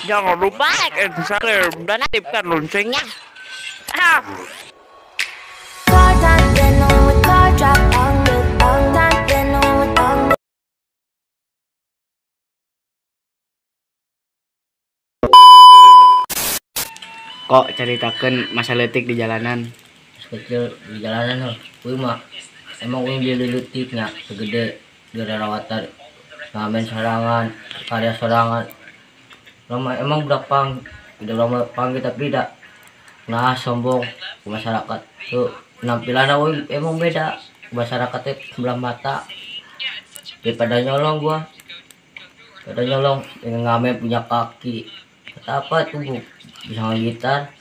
Jangan lupa like and subscribe dan aktifkan loncengnya. Kok ceritakan masa letik di jalanan? Kecil di jalanan loh, gue mah emang gue di letiknya segede di rawatan, ngamen sorangan, karya sorangan. Lama emang budak pang, udah lama pang tapi tidak nah sombong ke masyarakat tuh penampilan aku emang beda masyarakatnya sebelah mata daripada nyolong gua, daripada nyolong yang ngamen punya kaki. Kata apa tuh bu? Bisa main gitar.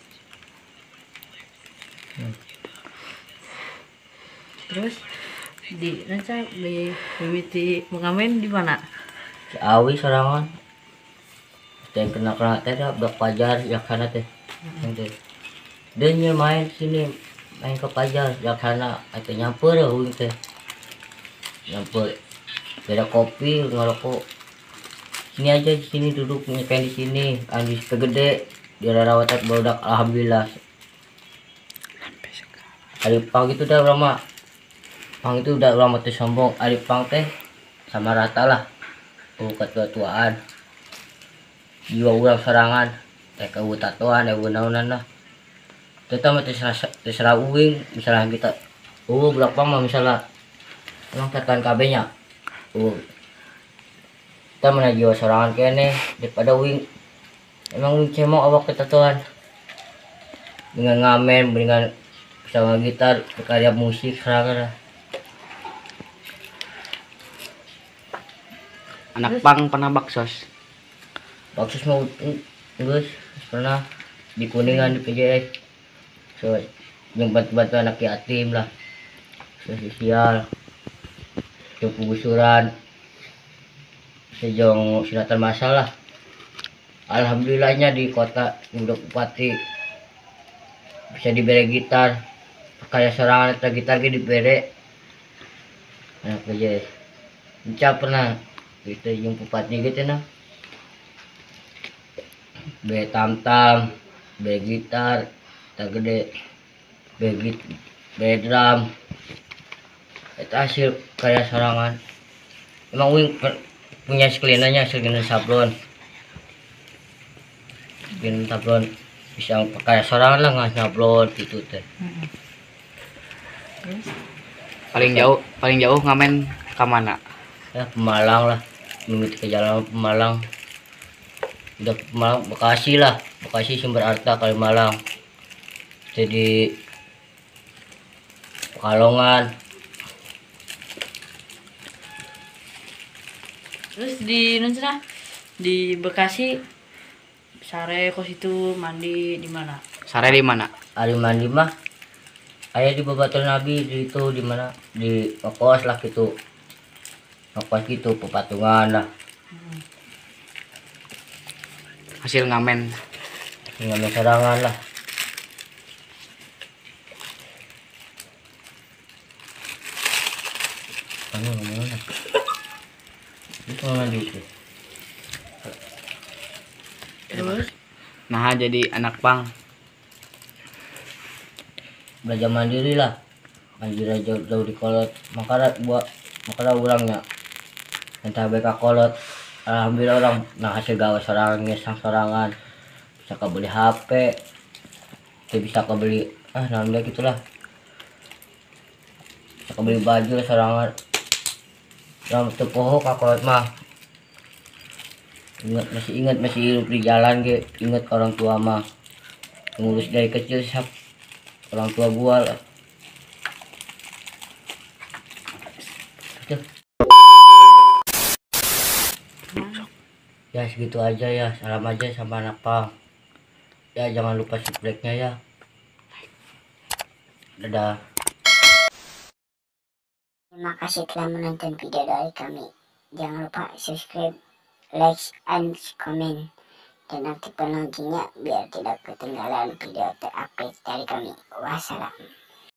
Terus di nanti di mimiti mengamen di mana? Ciawi sorangan. Yang kena kena teh dah budak pajar Jaksana teh. Dia main sini main ke pajar Jaksana atau nyamper ya huing teh. Nyamper. Beda kopi ngerokok. Sini aja di sini duduk nyepen di sini, andi segede di rawatan barudak alhamdulillah. Ari pang itu udah lama. Pang itu udah lama tuh sombong. Ari pang teh sama rata lah. Oh ketua-tuaan. Jiwa urang sorangan, teh eueuh tatoan, eueuh naonan lah. Teteh mah terserah uing, misalnya kita eueuh budak pang mah misalnya emang tatoan kabeh nya. Eueuh. Kita mana jiwa sorangan kene daripada wing emang wing cemok awak ketatuan dengan ngamen dengan sama gitar berkarya musik sorangan lah. Anak pang pernah baksos? Baksos mau geus pernah di Kuningan di PJS so yang bantu-bantu anak yatim lah, sosial yang penggusuran sejong sunatan masalah. Alhamdulillahnya di kota udah bupati bisa diberi gitar, kayak sorangan atau gitar gitu diberi anak PJS. Enca pernah gitu yang bupati gitu nah, beri tam-tam, beri gitar, gitar gede, beri drum. Itu hasil karya sorangan. Emang wing punya seklinanya, seklina sablon, seklina sablon bisa pakai sorangan lah nggak sablon gitu teh. Paling jauh ngamen ke mana? Ya Pemalang lah, mengikuti ke jalan Pemalang. Udah Pemalang, Bekasi lah, Bekasi sumber harta Kalimalang. Jadi Pekalongan. Terus di Nunsana, di Bekasi sare kos itu mandi di mana? Sare di mana? Ari mandi mah ayah di Babatul Nabi di itu di mana? Di kos lah gitu. Kos gitu pepatungan lah. Hasil ngamen. Hasil ngamen sorangan lah. Anu ngomongna. Itu lanjut. Terus nah jadi anak pang belajar mandiri lah, mandiri jauh-jauh di kolot, makanya buat makanya orangnya entah BK kolot, alhamdulillah orang nah hasil gawe sorangan ngesang sorangan bisa kebeli HP, bisa kebeli naon gitulah, bisa kebeli baju sorangan. Dalam tepoho kakolot mah ingat masih hidup di jalan ge, ingat orang tua mah ngurus dari kecil siap orang tua gua lah. Ya segitu aja ya, salam aja sama anak pang ya, jangan lupa subscribe-nya ya. Dadah. Terima kasih telah menonton video dari kami. Jangan lupa subscribe, like, and comment. Dan aktifkan loncengnya biar tidak ketinggalan video terupdate dari kami. Wassalam.